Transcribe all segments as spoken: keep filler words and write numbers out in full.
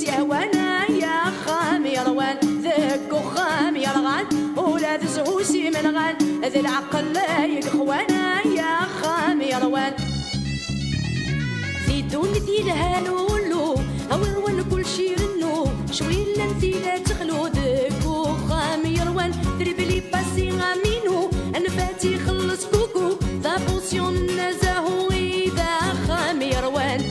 Yehwan ay axxam yerwan, deg uxxam yerɣan, ula d zzhu s imenɣan, d lɛeqel ay ixwan ay axxam yerwan. Di ddunit yelhan ullu, awer wan kullec irennu, cwi llan tila texlu, deg uxxam yerwan, tribli pasi aminu, anfat ixelleṣ kuku, d abusyun n azahu i d axxam yerwan.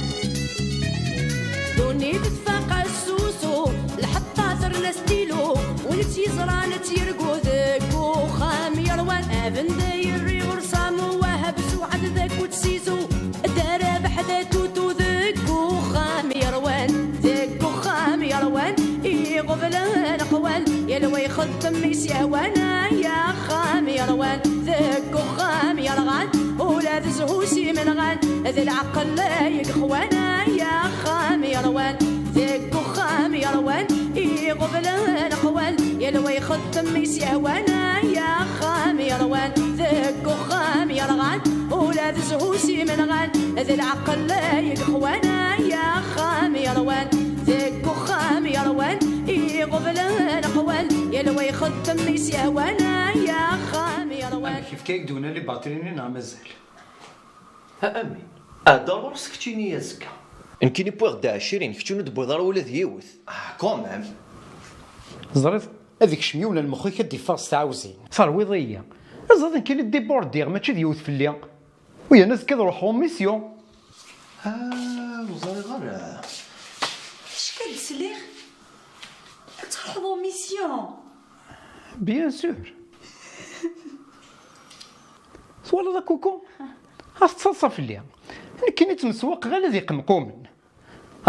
Ddunit tfaq asusu, lḥeṭṭa terna stilu, win tt-yeẓran ad tt-yergu, deg uxxam yerwan. Aben d ayri ur samu wahab suɛad d akut sizu, d arabeḥ d atutu, deg uxxam yerwan. Deg uxxam yerwan, iɣeblan qwan, yal wa ixeddem i s-yehwan ay axxam yerwan. Deg uxxam yerɣan, ula d zzhu s imenɣan, d lɛeqel ay ixwan ay axxam yerwan. Deg uxxam yerwan, iɣeblan qwan, yal wa ixeddem i s-yehwan ay axxam yerwan. Deg uxxam yerɣan, ula d zzhu s imenɣan, d lɛeqel ay ixwan ay axxam yerwan. Deg uxxam yerwan, iɣeblan qwan, yal wa ixeddem i s-yehwan ay axxam yerwan. Amek, yefka-yak-d wina libatri-nni neɣ mazal? Ha, amin. Hder ɣur-s keččini azekka. Nekkini wwiɣ-d ɛecrin, keččini ur d-tewwiḍ ara ula d yiwet. Ah, quand même. Teẓriḍ, ad ikcem yiwen lmex-ik ad d-iffeɣ s tɛawzin. Terwiḍ-iyi. Ẓriḍ nekkini débordé, mačči d yiwet fell-i. Uyan azekka ad ruḥeɣ en mission. Ah, ur ẓriɣ ara. Acu akka d-sliɣ? Ad truḥeḍ en mission? Bien sûr. Twalaḍ a Kuku? Ha tettaḍsa fell-i. Nekkini ttmeswaqeɣ ala d iqemqumen.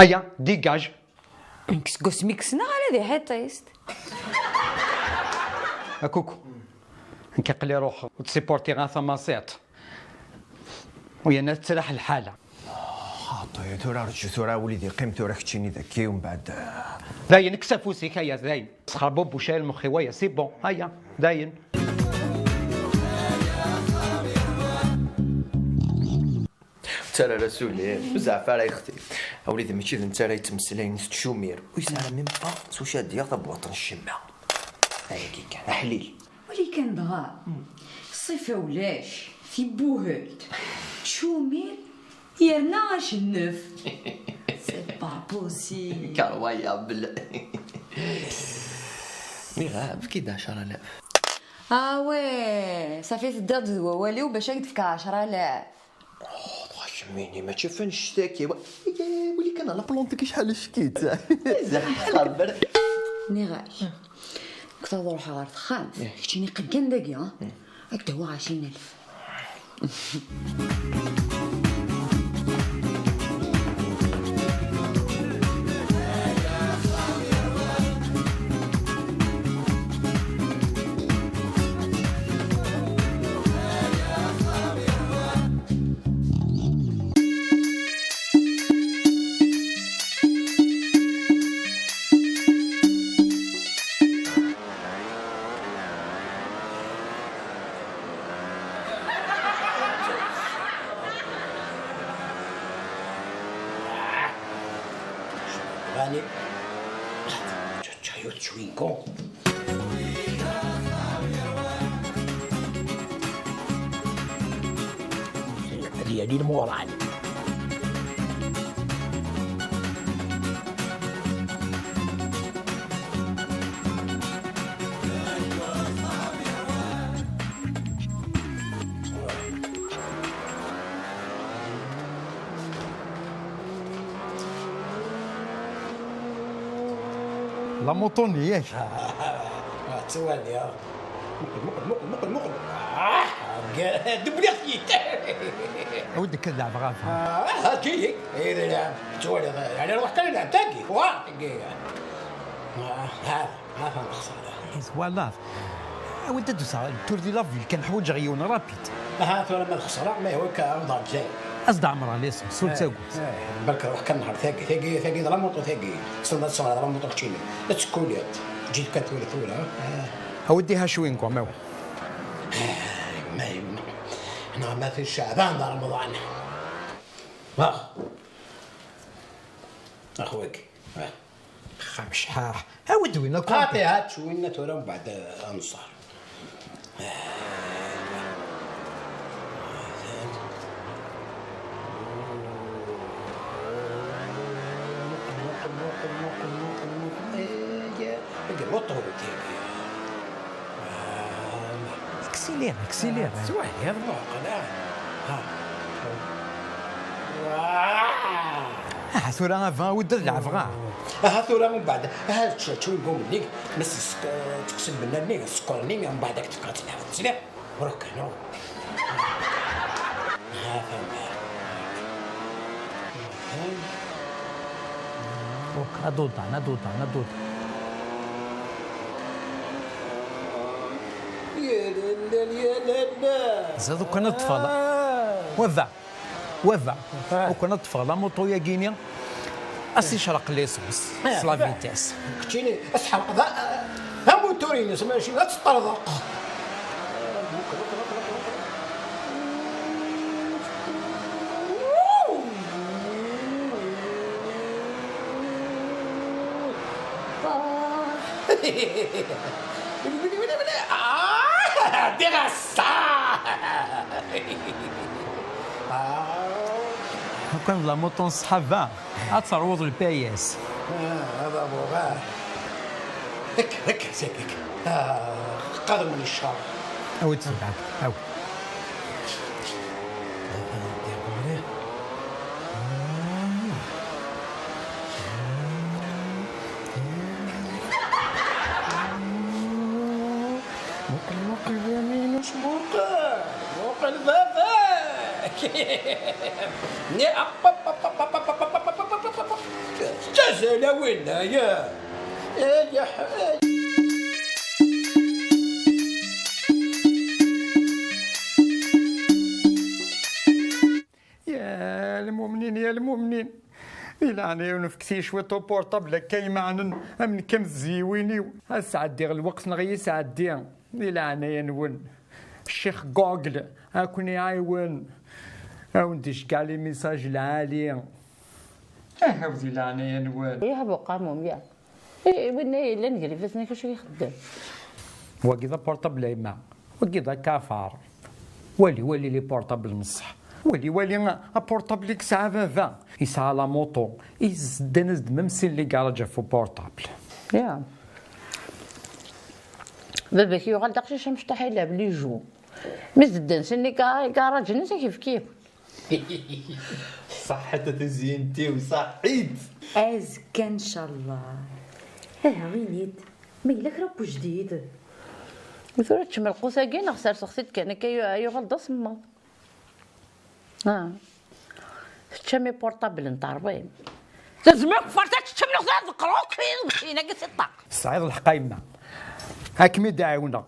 Aya, dégage. Nekk seg wasmi i k-ssneɣ ala d iḥiṭist. A Kuku, nekk aql-i ruḥeɣ, ur ttṣiportiɣ ara tamasiṭ. Uyan ad tettraḥ lḥala. Xaṭi, tura rǧu, tura wlidi qqim, tura keččini daki, umbeɛd, eh. Dayen, kkes afus-ik, aya, dayen. Sxerbubuc ay lmex-iw, aya, c'est bon, aya, dayen. Ttara ara suli, ur zeɛf ara yexti. Awlid mačči d netta ara yettmeslayen s tcumir. Ur yesɛi ara même pas s wacu ad d-yaɣ tabwaṭ n ccemma. Ayagi kan, aḥlil. Wali kan dɣa. Ṣṣifa ulac, tibuhelt, tcumir, yerna acennef. C'est pas possible. Car waya bl-. Niɣ, efk-id ɛecra alaf. Ah ouais, safi teddiḍ-d d wawal-iw bac ad k-d-fkeɣ ɛecra alaf. Oh, dɣa kemmini, mačči ɣef annect-agi. Wa-, iga, wali kan la plante-agi acḥal ack-itt. Zah, xerber. Nniɣ-ak, nekk ad ruḥeɣ ɣer texxamt, keččini qqim kan dagi, ha? Ad k-d-awiɣ ɛecrin alef. Allez. Ciao, ciao, ciao. Ad yali lmuran. La moto-nni, yak? Ttwaliɣ. Muqel, muqel, muqel, muqel, muqel. Ah, dubli-t-id. Awi-d akka d leɛbeɣ. Ah, ǧili. Ttwaliɣ. Yeɛni ruḥ kan lɛeb tagi. Wa, tagi. Ah, ha, ha, ha, lexsara. Twalaḍ. Awi-d ad d-useɣ, tour de la ville, kan ḥwaǧeɣ yiwen rapide. Aha, tura ma lxesra, ma yehwa-k, ɛawdeɣ Lezzayer. As-d ɛemreɣ lisensi, ur ttaggad. Eh, eh, barka ruḥ kan nehṛ tagi, tagi, tagi d la moto tagi. Tessneḍ ad tesɣeḍ la moto keččini. Ad tekkuliḍ. Ǧǧi-t kan tura, tura. Eh. Awi-d iha cwin quoi, ma yemma. Neɣ ma fi Caɛban d Remḍan. Ax. Ax wagi. Eh. Xemcḥaḥ. Awi-d winna. Xaṭi, hāt winna tura mbeɛd anṣar. Muqel, muqel, muqel, muqel, muqel, muqel. Deg luṭu tagi. Ksili, ksili. Tettwahdiḍ, muqel, ah. Ha. Ah, tura a va, awi-d ad leɛbeɣ, ah. Aha, tura mbeɛd, aha, tečč, tečč win gum-nni, ma s-, tekkes lbenna-nni, sskeṛ-nni, mbeɛd ad k-tefk ad tleɛbeḍ. Tesliḍ? Ruḥ kan, ruḥ. Ha, fehmeɣ. Ok, aduḍan, aduḍan, aduḍan. Ya lalla, ya lalla. Ziḍ ukan ad ṭṭfeɣ la-, Ah. Waba, waba. Ah. Ukan ad ṭṭfeɣ lamuṭu-yagi-ni, as-icreq l'essence s la vitesse. Keččini, asḥerq da, amutur-ines, mačči ad teṭṭerḍeq. Ah, ddiɣ ass-a! Ah. Lukan d lamuṭu n ṣṣḥaba, ad terwuḍ lpayas. Ah, ad aruɣ, ah. Nek, nek, nek. Ah, qqaren-iyi ccer. Awi-d tura, awi. Muqel, muqel, Yaminus, muqel. Muqel baba-k. Ni, ap, ap, ap. Tettazal a winna, ya. Ay, ya, ay. Ya lmumnin, ya lmumnin. Di leɛnaya-nwen, fket-iyi cwiṭ uportabl akka imeɛnen, am nekk am tezyiwin-iw. Ad sɛeddiɣ lweqt neɣ iyi-sɛeddi. Di leɛnaya-nwen. Ccix Google, ad ken-iɛiwen. Ad wen-d-iceggeɛ les messages lɛali. Ahaw di leɛnaya-nwen. Yah buqamum, ya. Eh, winna yellan gar ifassen-ik, acu ixeddem? Wagi d aportabl a yemma. Wagi d akafar. Wali, wali les portables n ṣṣeḥ. Wali, wali aportabl i yesɛa baba. Yesɛa la moto. Yezdan-as-d même sin les garages ɣef uportabl. Ya. Baba-k yuɣal d aqcic amecṭuḥ, ilɛeb les jeux. Mi s-d-ddan sin les ga-, garages-nnes, ad k-yefk. Ṣaḥḥet a tuzyint-iw, ṣaḥḥit! Azekka, ncallah. Aha, ini-d, ma yella kra n wejdid? U tura teččem lqut-agi neɣ serseɣ-t-id kan akka, yu-, yuɣal d asemmaḍ? Ah. Teččam iportablen, terwim. Tezmem kfart ad teččem neɣ ad ḍeqqreɣ akk imekkin-agi si ṭṭaq. Tesɛiḍ lḥeqq a yemma. Ad kem-id-ɛiwneɣ.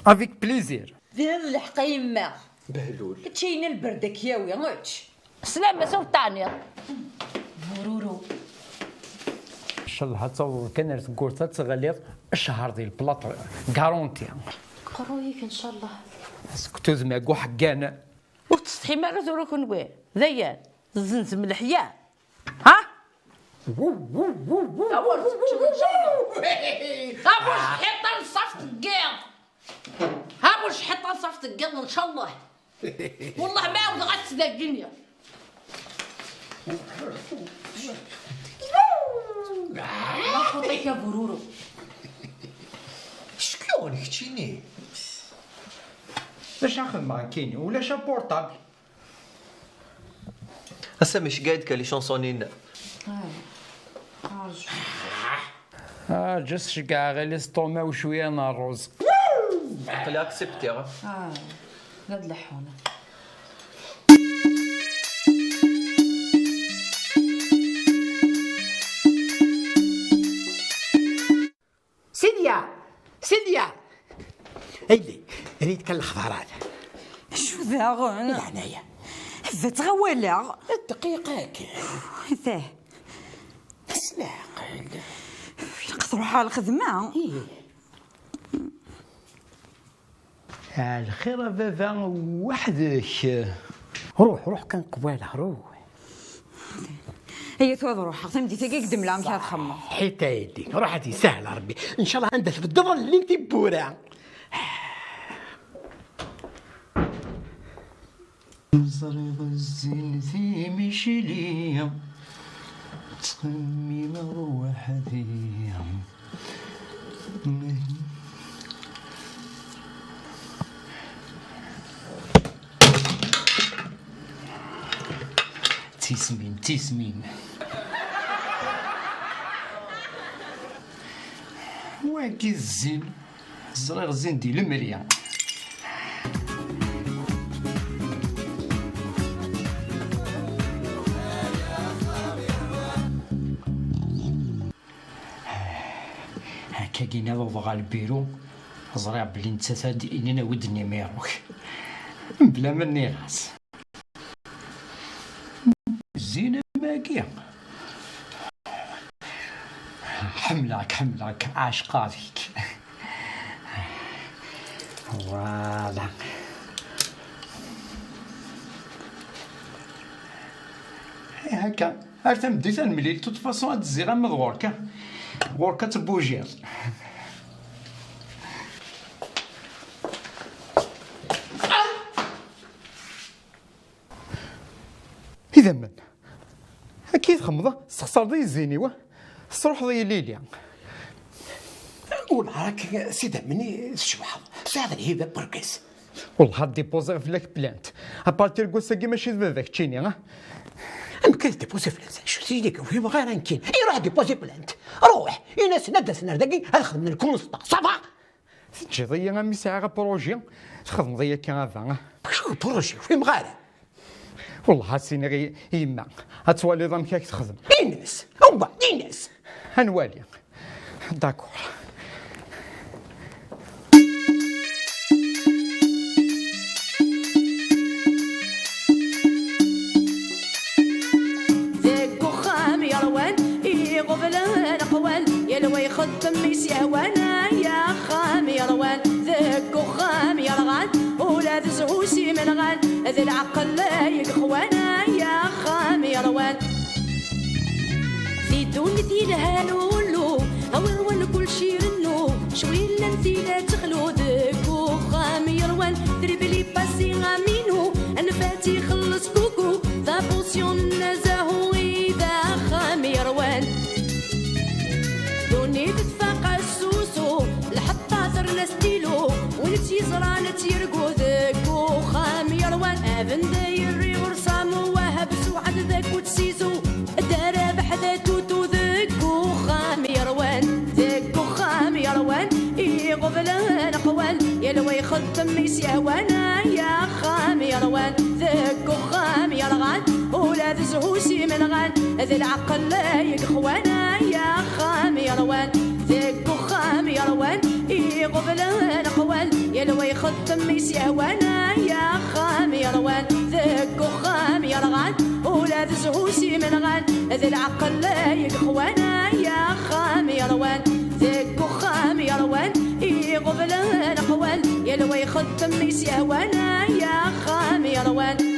Avec plaisir. Tiniḍ lḥeqq a yemma. Behlul. Ečč ayen lberd ad k-yawi, ečč. Slam-as ur teɛniḍ. Bururu. Ncallah ad tawḍeḍ kan ar tewwurt ad teɣliḍ, ccher di lplaṭ, garanti. Qerru-yik, ncallah. Seg tudma n uḥeggan. Ur tsetḥim ara tura kunwi. D ayen, tzenzem leḥya. Ha? Awer teččem, ncallah. Abucḥiṭ anṣaf deg yiḍ. Ha, bucḥiṭ anṣaf deg yiḍ, ncallah. Wellah ma ɛawdeɣ ad tt-dagini. La faute-ik a bururu. Eckiɣ keččini. D acu ara xedmeɣ nekkini? Ulac aportabl. Ass-a, mec gayet ka les chansons-in. Ah, ǧǧet ceggɛeɣ i l'estomac cwiya n ṛṛuz. Aql-i acceptiɣ. Ah, la d-leḥḥun. Silya! Silya! Ayli, rrid kan lexbarat. Acu daɣen? Leɛnaya. Bdiɣ awaleɣ. Dqiqa kan. Tah. S leɛqel. Ilaq truḥ ɣer lxedma. Ih. Ɛelxir a baba, weḥd-k. Ruḥ, ruḥ kan qbala, ruḥ. Iyyat ad ruḥeɣ, tameddit-agi i k-d-mleɣ amek ad txemmeḍ. Ḥit a yelli, ruḥ ad yessahel Rebbi. Ncallah anda tbeddeḍ ad llin tiwwura. Ẓriɣ zzin timicli, ttxemmimeɣ weḥd-i. Tismin, tismin. Wagi zzin, ẓriɣ zzin di lemri. Akkagi niḍ ɣer lbiru, ẓriɣ belli nettat ad d-inin awi-d nimiru-k. Mebla ma nniɣ-as. Zzin am wagi. Ḥemmleɣ-k, ḥemmleɣ-k, ɛecqeɣ deg-k. Voilà. Eh, akka. Ar tameddit ad nemlil, de toute façon ad d-zziɣ ama d ɣur-k. Ɣur-k ad tebbujiḍ. Idammen. Akka i txemmeḍ, tessexṣareḍ-iyi zzin-iw, tesruḥeḍ-iyi lili. Wellah, s idammen i tcebḥeḍ. Tesɛiḍ lhiba n urgaz. Wellah, ad déposer fell-ak plainte. À partir n wass-agi, mačči d baba keččini, ha? Amek ad déposer plainte? Acu, tili ur fhimeɣ ara nekkini. Iruḥ déposer plainte. Ruḥ, in-asen ad d-asen ar dagi, ad xedmen lkonstat. Ça va? Teǧǧiḍ-iyi a mi sɛiɣ apṛuji, txedmeḍ-iyi akka a baba. Acu n pṛuji? Ur fhimeɣ ara. Wellah, ad s-iniɣ i, i yemma, ad twaliḍ amek ad k-texdem. Ines! Awwa, ines! Ad nwali. D'accord. Deg uxxam yerwan, iɣeblan qwan, yal wa ixeddem i s-yehwan, ay axxam yerwan. Deg uxxam yerɣan, ula d zzhu s imenɣan, d lɛeqel ay ixwan, ay axxam yerwan. Di ddunit yelhan ullu, awer wan kulci irennu, cwi llan tila texlu. Deg uxxam yerwan, tribli pasi aminu, anfati xelleṣ kuku, d apusyon n azahu i d axxam yerwan. Ddunit tfaq asusu, lḥeṭṭa terna stilu, win tt-yeẓran ad tt-yergu. Deg uxxam yerwan, abend yerri ur samu wahab suɛad d akut sisu. Darabeḥ d atutu deg uxxam yerwan. Deg uxxam yerwan, iɣeblan qwan, yal wa ixeddem i s-yehwan, ay axxam yerwan. Deg uxxam yerɣan, ula d zzhu s imenɣan, d lɛeqel ay ixwan, ay axxam yerwan. Deg uxxam yerwan, iɣeblan qwan, yal wa ixeddem i s-yehwan, ay axxam yerwan. Deg uxxam yerɣan, ula d zzhu s imenɣan, d lɛeqel ay ixwan, ay axxam yerwan. Deg uxxam yerwan, iɣeblan qwan, yal wa ixeddem i s-yehwan, ay axxam yerwan.